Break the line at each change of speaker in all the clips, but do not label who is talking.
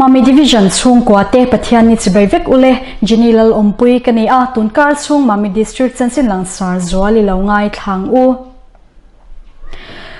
Mami Division chhungkua te Pathian ni chibai vek ule, Jenny Lalawmpui ka ni a, tunkar chhung Mami District chanchin langsar zual i lo ngai thlang u.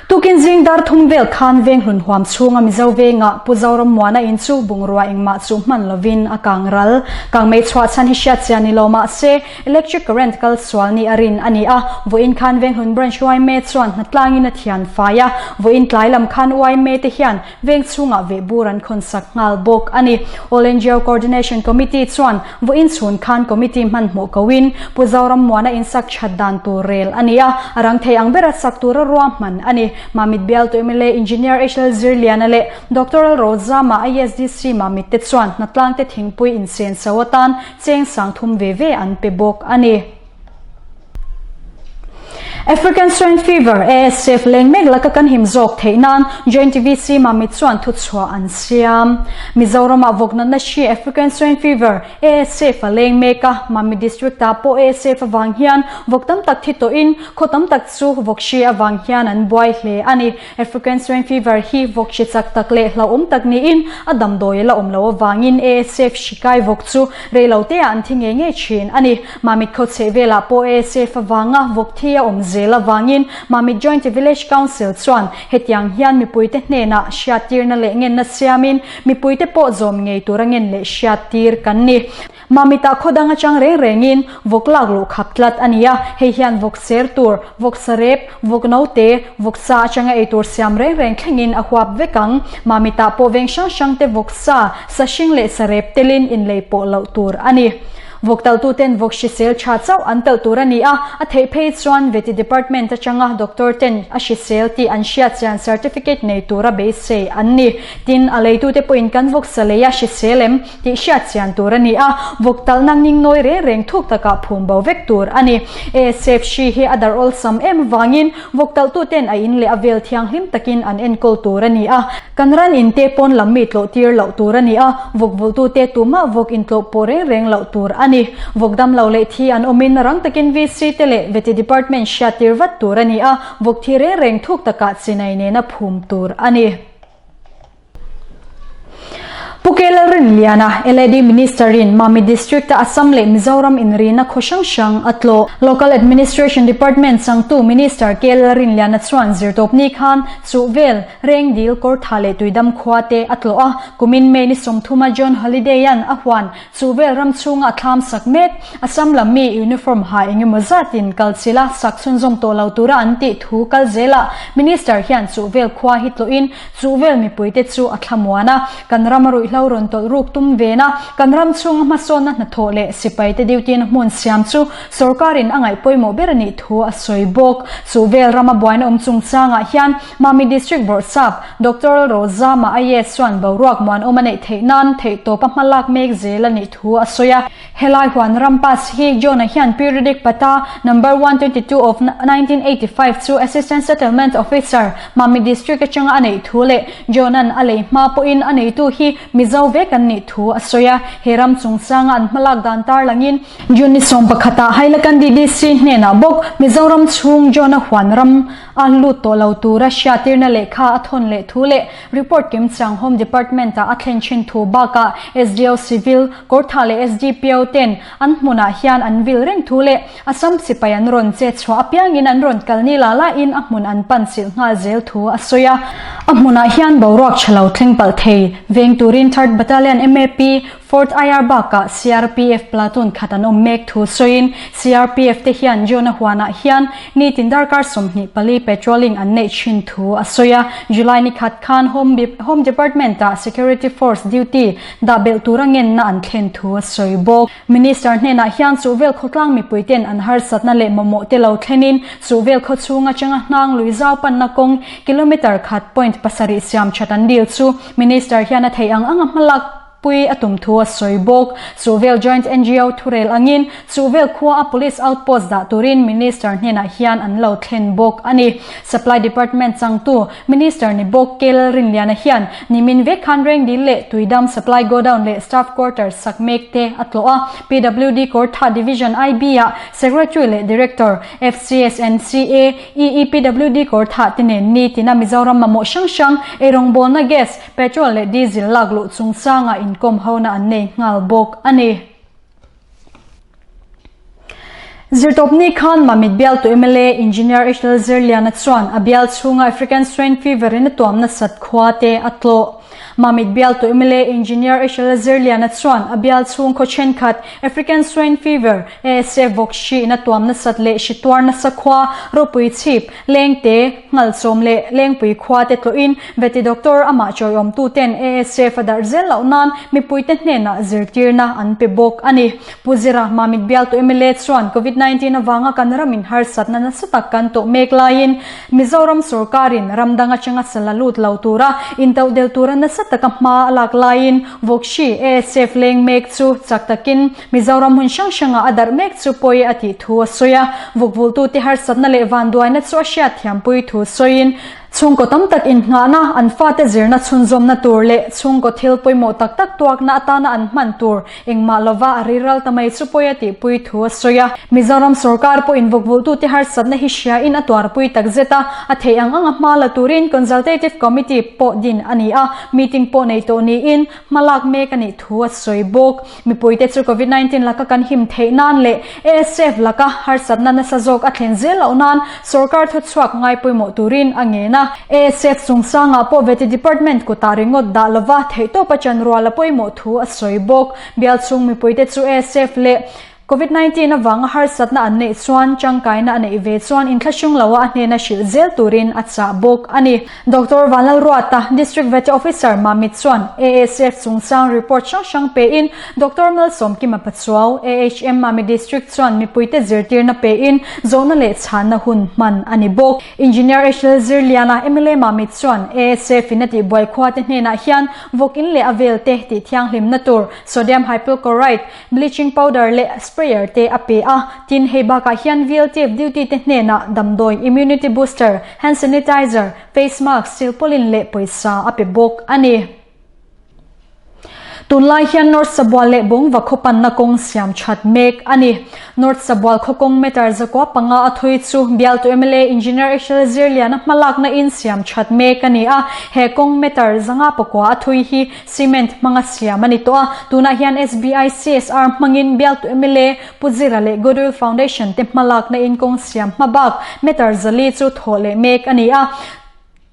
Tukin zing dar thum vel khan Venghlun huam chhunga Mizo vengah Pu Zorammuana in chu bungrua engmah chu hman lovin a kang ral. Kangmei chhuah chhan hi hriat chian ni lo mahse electric current kal sual ni a rin a ni a. Vawiin khan Venghlun Branch yma chuan hnatlangin a thian fai a, vawiin tlai lam khan yma te hian Veng chhungah vehbur an khawn sak nghal bawk a ni. All NGO Coordination Committee chuan vawiin chhun khan committee hmanhmawh koin Pu Zorammuana insak that dan tur rel a ni a, a rang thei ang bera sak tura ruahman a ni. Mamit bialtu mla Engineer HL Zirliana leh Doctor Lalrozama ISDC Mamit te chuan hnatlangte thingpui insenso atan cheng sangthum ve ve an pe bawk a ni. African Swine Fever, ASF, leng mek laka kan him zawk theih nan Joint VC Mamit chuan thuchhuah an siam. Mizoramah vawk natna hri African Swine Fever, ASF, a leng mek a, Mamit District ah pawh ASF avang hian vawk tam tak thi tawhin khaw tam tak chu vawk hri avang hian an buai hle a ni. African Swine Fever hi vawk hri chak tak leh hlauhawm tak niin a damdawi a la awm loh avangin ASF hri kai vawk chu reilote ah an thi ngei ngei thin a ni. Mamit khawchheh velah pawh ASF avanga vawk thi a awm zel avangin Mamit Joint Village Council chuan hetiang hian mipuite hnenah hriattirna leh ngenna siamin mipuite pawh zawm ngei tura ngen leh hriattir kan ni. Mamitah khaw dang atang reng rengin vawk lak luh khap tlat a ni a, hei hian vawk ser tur, vawk sarep, vawk note, vawk sa atanga ei tur siam reng reng thlengin a huap vek ang. Mamitah pawh veng hrang hrangte vawk sa, sa hring leh sarep telin inlei pawh loh tur a ni. Vawk talhtuten vawk hrisel tha chauh an talh tur a ni a, a theih phei chuan Vety Department atanga doctor ten a hrisel tih an hriat chian certificate nei tura beisei an ni. Tin, a leitute pawhin kan vawk sa lei a hrisel em tih hriat chian tur a ni a, vawk talhna ning nawi reng reng thuk takah phum bo vek tur a ni. ASF hri hi a darh awlsam em vangin vawk talhtuten a in leh a vel thianghlim takin an enkawl tur a ni a, Kan ran in te pawn lam mi tlawh tir loh tur a ni a, vawk vultu te tumah vawk in tlawh pawh reng reng loh tur a ni. Vawk dam lo leh thi an awmin rang takin VC te leh Vety Department hriat tir vat tur a ni a, vawk thi reng reng thuk takah chinai nena phum tur a ni. Pu K Lalrinliana, LAD Minister in Mami District a Assam leh Mizoram inrina khaw hrang hrang a tlawh. Local Administration Department changtu Minister K Lalrinliana chuan zirtawpni khan Chuhvel, Rengdil, Kawrtha leh Tuidam khua te a tlawh a, kumin May ni sawmthuma John Holiday-a'n a huan Chuhvel ram chhunga a thlam sak mek. Assam lam mi uniform ha engemaw zatin kal chilh a, sak chhunzawm tawh lo tura an tih thu kal zelah Minister hian Chuhvel khua hi tlawhin Chuhvel mipuite chu a thlamuan a, kan ram a ruihhlo rawn tawlh ruk tum ven a, kan ram chhunga hmasawnna hnathawh leh sipaite duty-na hmun siam chu Sorkarin a ngaih pawimawh ber a nih thu a sawi bawk. Chuhvel rama buaina awm chungchangah hian Mami District Bawrhsap Doctor Rozama IAS chuan boruak muanawm a neih theih nan theihtawp a hmalak mek zel a nih thu a sawi a. Helai huan ram pass hi John-a hian Periodic Pata Number 122 of 1985 chu Assistant Settlement Officer, Mami District atanga a neih thu leh John-a'n a lei hma pawhin a neitu hi Mizo vek an nih thu a sawi a. He ram chungchanga an hmalak dan tarlangin, June ni 11 ah Hailakandi DC hnenah bawk Mizoram chhung John-a huan ram a lut tawh lo tura hriatirna lehkha a thawn leh thu leh report kimchang Home Department ah a thlen thin thu bakah SDO Civil, Kawrthah leh SDPO ten an hmunah hian an vil reng thu leh Assam sipai an rawn che chhuah apiangin an rawn kal ni la la in a hmun an pan chilh nghal zel thu a sawi a. A hmunah hian boruak tha lo thleng palh thei veng turin Third Battalion MAP, Fourth IR bakah CRPF platoon khat an awm mek thu sawiin CRPF te hian June a huanah hian nitin darkar 24 patrolling an neih thin thu a sawi a. July ni khat khan Home Home Department ah Security Force duty dah belh tura ngenna an thlen thu a sawi bawk. Minister hnenah hian Chuhvel khawtlang mipui ten an harsatna leh mamawh te lo thlenin Chuhvel khaw chhung atanga hnang lui zau panna kawng kilometre khat point pasarih siam that an dil chu Minister hian a theih ang anga hmalak. pui a tum thu a sawi bawk. Chuhvel Joint NGO thurel angin Chuhvel khua a Police Outpost dah turin Minister hnenah hian an lo thlen bawk a ni. Supply Department changtu Minister ni bawk K Lalrinliana hian nimin vek khan Rengdil leh Tuidam Supply Godown leh Staff Quarters sak mek te a tlawh a. PWD Kawrthah Division IB ah Secretary leh Director, FCS and CA, EEPWD Kawrthah te nen ni tina Mizoram mamawh hrang hrang, eirawngbawlna gas, petrol leh diesel lak luh chungchangah inkawm hona an nei nghal bawk a ni. Zirtawpni khan Mamit bialtu mla Engineer HL Zirliana chuan a bial chhunga African Swine Fever in a tuam nasat khua te a tlawh. Mamit bialtu mla Engineer HL Zirliana chuan a bial chhung khaw thenkhat African Swine Fever, ASF, vawk hri in a tuam nasat leh hri tuar nasa khua ropui chhip, Lengte, Nghalchawm leh Lengpui khua te tlawhin Veti Doctor amah chawiawmtu ten ASF a darh zel loh nan mipuite hnenah zirtirna an pe bawk a ni. Pu Zira Mamit bialtu mla chuan Covid 19 avanga kan ramin harsatna nasa tak kan tawh mek laiin Mizoram sorkarin ram dang atanga sala lut lo tura intoh del tura nasa taka hma a lak laiin Vawkshi ASF leng mek chu chak takin Mizoram hmun hrang hrangah a darh mek chu pawi a tih thu a sawi a. Vawkvulhtute harsatna leh vanduaina chu a hriatthiampui thu sawiin, Chhungkaw tam tak innghahna, an fate zirna chhunzawmna tur leh chhungkaw thil pawimawh tak tak tuakna atana an hman tur engmah lova a riral ta mai chu pawi a tihpui thu a sawi a. Mizoram sorkar pawhin vawkvulhtute harsatna hi hriain a tuarpui takzet a, a theih ang anga hma la turin Consultative Committee pawh din a ni a, meeting pawh nei tawh niin hmalak mek a nih thu a sawi bawk. Mipuite chu Covid 19 laka kan him theih nan leh ASF laka harsatna nasa zawk a thlen zel loh nan sorkar thuchhuak ngai pawimawh turin a ngen a. ASF chungchangah pawh Vety Department kutah ringawt dah lova theihtawpa chanrual a pawimawh thu a sawi bawk. Bial chhung mipuite chu ASF leh Covid 19 avanga harsatna an neih chuan tangkaina a neih ve chuan inthlahrung loa a hnena hrilh zel turin a chah bawk a ni. Doctor Vanlalruata, District Vety Officer Mamit chuan ASF chungchang report hrang hrang pein Doctor Malsawmkima Pachuau, AHM Mamit District chuan mipuite zirtirna pein zawhna leh chhanna hun hman a ni bawk. Engineer HL Zirliana, mla Mamit chuan ASF in a tihbuai khuate hnenah hian vawk in leh a velte tih thianghlimna tur Sodium Hypochlorite, Bleaching powder leh sprayer te a pe a, tin hei bakah hian VLTF duty te hnenah damdawi, immunity booster, hand sanitizer, face mask, silpaulin leh pawisa a pe bawk a ni. Tunlai hian North Sabual leh Bawngva khaw panna kawng siam that mek a ni. North Sabual khaw kawng meter 105 a thui chu bialtu mla Engineer HL Zirliana hmalakna in siam that mek a ni a, he kawng meter 509 a thui hi Cement hmanga siam a ni tawh a, tunah hian SBI CSR hmangin bialtu mla Pu Zira leh Goodwill Foundation te hmalakna in kawng siam hma bak meter 400 chu thawh leh mek a ni a.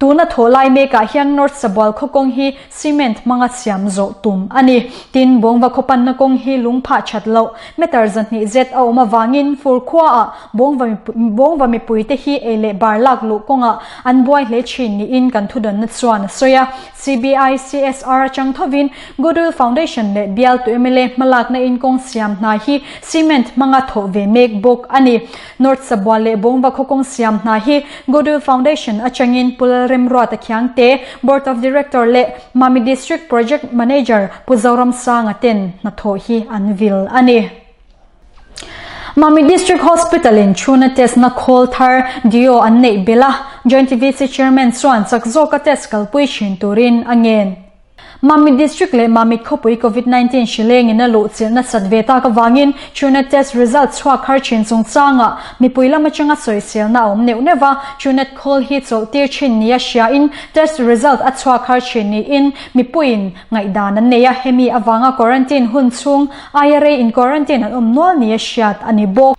Tuna thawh lai mekah hian North Sabual khaw kawng hi cement hmanga siam zawh tum a ni. Tin, Bawngva khaw panna kawng hi lung phah that loh meter 200 zet a awm avangin fur khuaah Bawngva mipuite hi ei leh bar lak luh kawngah an buai hle thin niin kan thudawnna chuan a sawi a. CBI, CSR atang thovin Goodwill Foundation leh bialtu mla hmalakna in kawng siam hna hi cement hmanga thawh ve mek bawk a ni. North Sabual leh Bawngva khaw kawng siam hna hi Goodwill Foundation atangin Pu Lalremruata Khiangte, Board of Director leh Mami District Project Manager Pu Zoramsanga ten hnathawh hi an vil a ni. Mami District Hospital in chhuna test na khawl thar Dio an neih belh a, Joint VC Chairman chuan chak zawka test kalpui thin turin a ngen. Mami District leh Mamit khawpui Covid 19 hri lengin a luh chilh nasat ve tak avangin chhuna test result chhuak har thin chungchangah mipui lam atanga sawiselna a awm neuh neuh a, chhuna khawl hi chawlh tir thin nia hriain test result a chhuak har thin niin mipuiin Ngaihdan an nei a, hemi avanga quarantine hun chhung IRA in quarantine an awm nual nia hriat a ni bawk.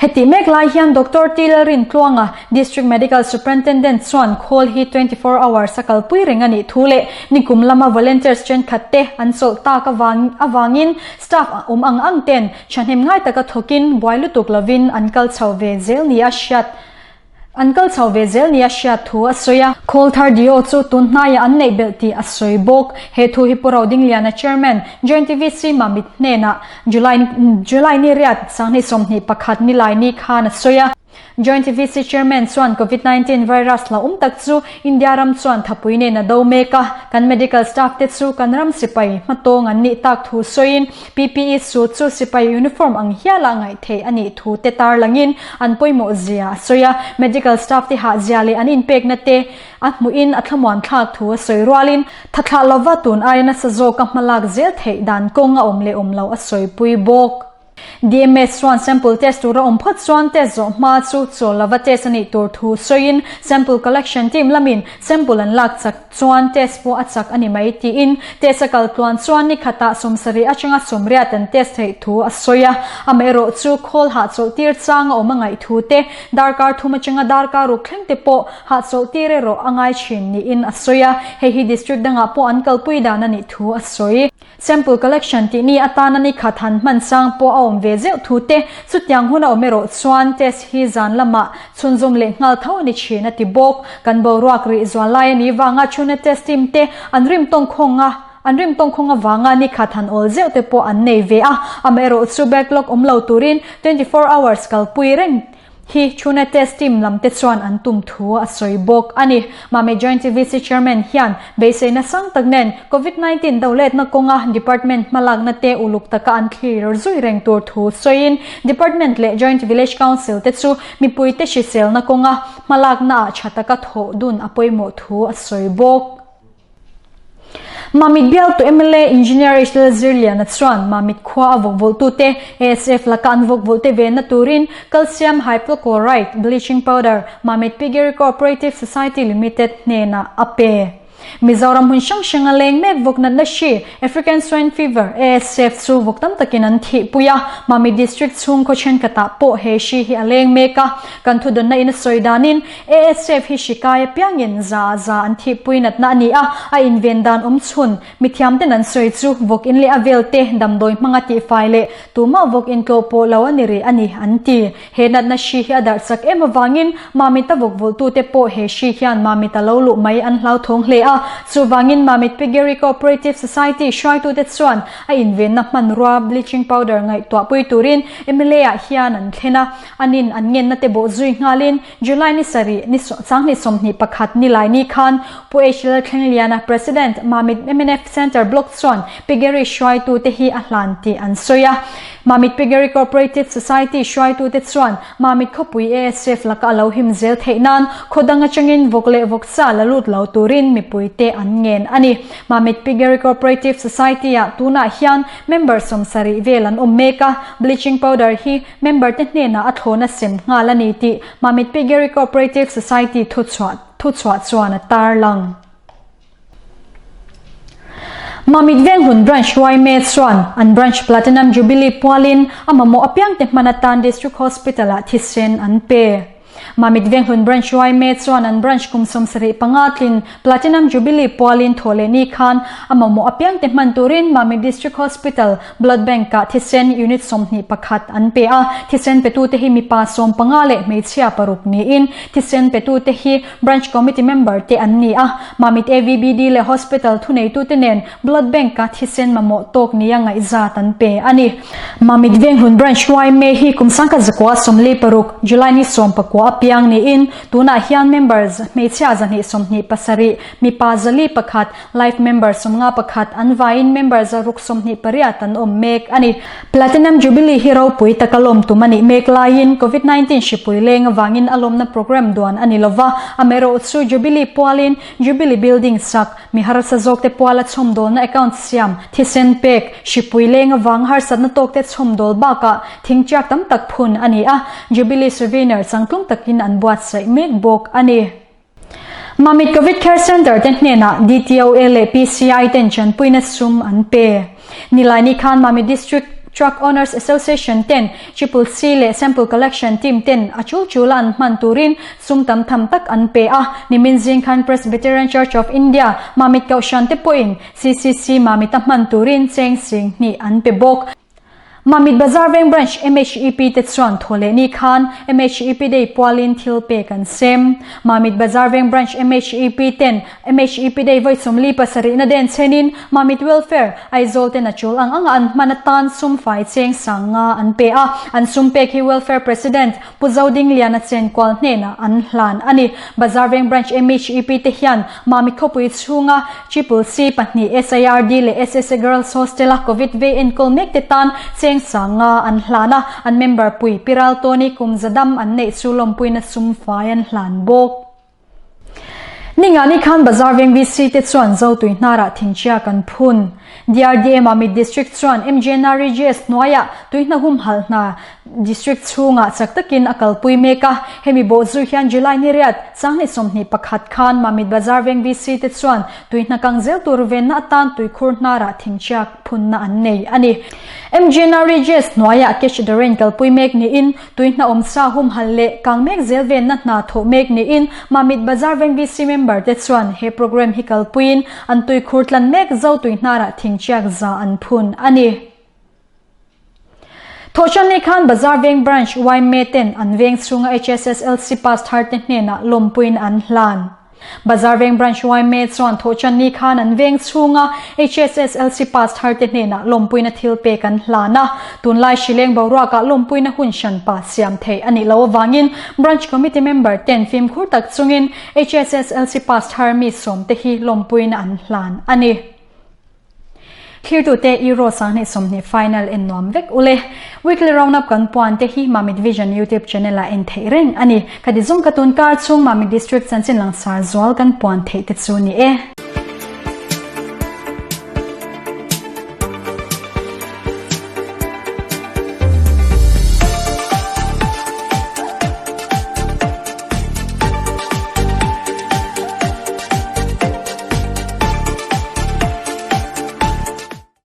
Hetih mek lai hian Doctor T Lalrintluanga, District Medical Superintendent chuan khawl hi 24 hours a kalpui reng a nih thu leh nikum lama volunteers thenkhat te an chawlh tak avangin staff awm ang ang ten thahnem ngai taka thawkin buai lutuk lovin an kal chho ve zel nia hriat An kal chho ve zel nia hriat thu a sawi a. Khawl thar Dio chu tun hnaiah an neih belh tih a sawi bawk. He thu hi Pu Rodingliana Chairman, Joint TVC Mamit hnenah July July ni riat 2021 nilai ni khan a sawi a. Joint VC Chairman chuan Covid 19 virus hlauhawm tak chu India ram chuan thapui nen a do mek a, kan medical staff te chu kan ram sipai hmatawng an nih tak thu sawiin PPE suit chu sipai uniform ang hiala ngaih theih a nih thu te tarlangin an pawimawh zia a sawi a, medical staff te hahzia leh an inpekna te a hmuhin a thlamuan thlak thu a sawi rualin thathlah lova tun aia nasa zawka hmalak zel theih dan kawng a awm leh awm lo a sawipui bawk. DMS chuan sample test tura awm phawt chuan test zawh hma chu chawl lova test a nih tur thu sawiin sample collection team lamin sample an lak chak chuan test pawh a chak a ni mai tiin test a kal tluan chuan ni khatah 70 atanga 80 an test theih thu a sawi a. Amaherawh chu khawl hahchawlh tir chang a awm a ngaih thu te, darkar thum atanga darkar ruk thleng te pawh hahchawlh tir erawh a ngai thin niin a sawi a. Hei hi district dangah pawh an kalpui dan a nih thu a sawi. Sample collection tih ni atana ni khat han hman sang pawh a awm ve zeuh thu te, chutiang hun a awm erawh chuan test hi zan lamah chhunzawm leh nghal tho a ni thin a ti bawk. Kan boruak rih zual lai a nih vanga chhuna test team te an rim tawngkhawng a, an rim tawngkhawng avanga ni khat han awl zeuh te pawh an nei ve a, amaherawh chu backlog awm lo turin 24 hours kalpui reng Hi Chhuna Test Team lam te chuan an tum thu a sawi bawk a ni. Mame Joint VC Chairman hian beiseina sang tak nen Covid 19 doletna kawnga Department hmalakna te uluk taka an thlir zui reng tur thu sawiin Department leh Joint Village Council te chu mipuite hriselna kawnga hmalakna ah tha taka thawh dun a pawimawh thu a sawi bawk. Mamit bialtu mla Engineer HL Zirliana chuan Mamit khua a vawkvawlhtute ASF laka an vawkvawlhte venna turin Calcium Hypochlorite Bleaching Powder Mamit Piggery Cooperative Society Limited hnenah a pe. Mizoram hmun hrang hranga leng mek vawk natna hri African Swine Fever, ASF, chu vawk tam takin an thihpui a, Mamit District chhung khaw thenkhatah pawh he hri hi a leng mek a, kan thudawnna in a sawi danin ASF hi hri kai apiangin za a za an thihpui natna a ni a, a inven dan awm chhun. Mithiamten an sawi chu vawk in leh a vel te damdawi hmanga tihfai leh tumah vawk in tlawh pawh lo a ni rih a ni, an ti. He natna hri hi a darh chak em avangin Mamit a vawk vulhtute pawh he hri hian Mamit a lo luh mai an hlauthawng hle a. Chuvangin Mamit Piggery Cooperative Society hruaitute chuan a invenna hmanrua bleaching powder ngaihtuahpui turin mla ah hian an thlen a. Anin an ngenna te bawh zui nghalin July ni sarih ni sanghnih 21 ni lai ni khan Pu H Lalthlengliana President Mamit mnf Centre Block chuan Piggery hruaitute hi a hlan tih an sawi a. Mamit Piggery Cooperative Society hruaitute chuan Mamit khawpui ASF laka a lo him zel theih nan khaw dang atangin vawk leh vawksa la lut lo turin mipuite an ngen a ni. Mamit Piggery Cooperative Society-ah tunah hian member 70 vel an awm mek a, bleaching powder hi Member te hnenah a thlawn a sem nghal a ni tih Mamit Piggery Cooperative Society thuchhuah thuchhuah chuan a tarlang. Mamit Venghun Branch yma chuan an Branch Platinum Jubilee pualin a mamawh apiangte hman atan District Hospital-ah thisen an pe. Mamit Venghun Branch yma chuan an Branch kum 75 tlin Platinum Jubilee pualin thaw leh ni khan a mamawh apiangte hman turin Mamit District Hospital Blood Bank-ah thisen unit 21 an pe a. Thisen petute hi mipa 15 leh hmeichhia paruk niin thisen petute hi Branch Committee member te an ni a. Mamit AVBD leh Hospital thuneitute nen Blood Bank-a thisen mamawh tawk nia ngaihzat an pe a ni. Mamit Venghun Branch yma hi kum 1946 July ni 19 apiang niin tunah hian members hmeichhia 227, mipa 401, Life member 51 an vaiin member 128 an awm mek a ni. Platinum Jubilee hi ropui taka lawm tum a nih mek laiin Covid 19 hripui leng avangin a lawmna programme duan a ni lova, amaherawh chu Jubilee pualin Jubilee Building sak, mi harsa zawkte puala chhawmdawlna account siam, thisen pek, hripui leng avang harsatna tawkte chhawmdawl bakah thingtiak tam tak phun a ni a, Jubilee Souvenir changtlung takin an buatsaih mek bawk a ni. Mamit Covid Care Centre te hnenah DTOA leh PCI ten chanpuina sum an pe. Nilaini khan Mamit District Truck Owners Association ten Triple C leh Sample Collection Team ten a chul chula an hman turin sum tam tham tak an pe a. Nimin zing khan Presbyterian Church of India, Mamit Kohhran te pawhin CCC Mamit a hman turin cheng sing hnih an pe bawk. Mamit Bazar Veng Branch MHEP te chuan Thawhlehni khan MHEP Day pualin thil pek an sem. Mamit Bazar Veng Branch MHEP ten MHEP Day vawi 47 na den chenin Mamit Welfare, Aizawl ten a tul ang anga an hman atan sum fai cheng 5000 an pe a. An sum pek hi Welfare President Pu Zodingliana chenkual hnenah an hlan a ni. Bazar Veng Branch MHEP te hian Mamit khawpui chhunga Triple C pahnih SIRD leh SSA Girls Hostel-a Covid vei enkawl mek te tan cheng 5000 an hlan a, an member pui Pi Raltawni kum zadam an neih chu lawmpuina sum fai an hlan bawk. Ningani khan Bazar Veng VC te chuan Zotui hnarah thingchia kan phun. DRDA Mamit District chuan MJNREGS hnuaiah tuihna humhalh hna District chhungah chak takin a kalpui mek a. Hemi bawhzui hian July ni riat, 2021 khan Mamit Bazar Veng VC te chuan tuihna kang zel tur venna atan tuikhur hnarah thingchia phunna an nei a ni. MJNREGS hnuaiah Catch the Rain kalpui mek niin Tui hna awmsa humhalh leh kang mek zel venna hna thawh mek niin Mamit Bazar Veng VC member te chuan he programme hi kalpuiin an tuikhur tlan mek zo tui hnarah thingchiak za an phun a ni. Thawhtanni khan Bazar Veng Branch yma ten an veng chhunga HSSLC pass thar te hnenah lawmpuiin an hlan. Bazar Veng Branch yma chuan Thawhtanni khan an veng chhunga HSSLC pass thar te hnenah lawmpuina thil pek an hlan a. Tunlai hrileng boruakah lawmpuina hun hranpa siam theih a nih loh avangin Branch Committee member ten fimkhur tak chungin HSSLC pass thar mi sawmte hi lawmpuina an hlan a ni. Thlirtute Euro 2020 final en nuam vek ule. Weekly Roundup kan puan te hi Mamit Vision YouTube channel ah en theih reng a ni. Khati zawng ka tun kar chhung Mamit District chanchin langsar zual kan puan theih te chu ni e.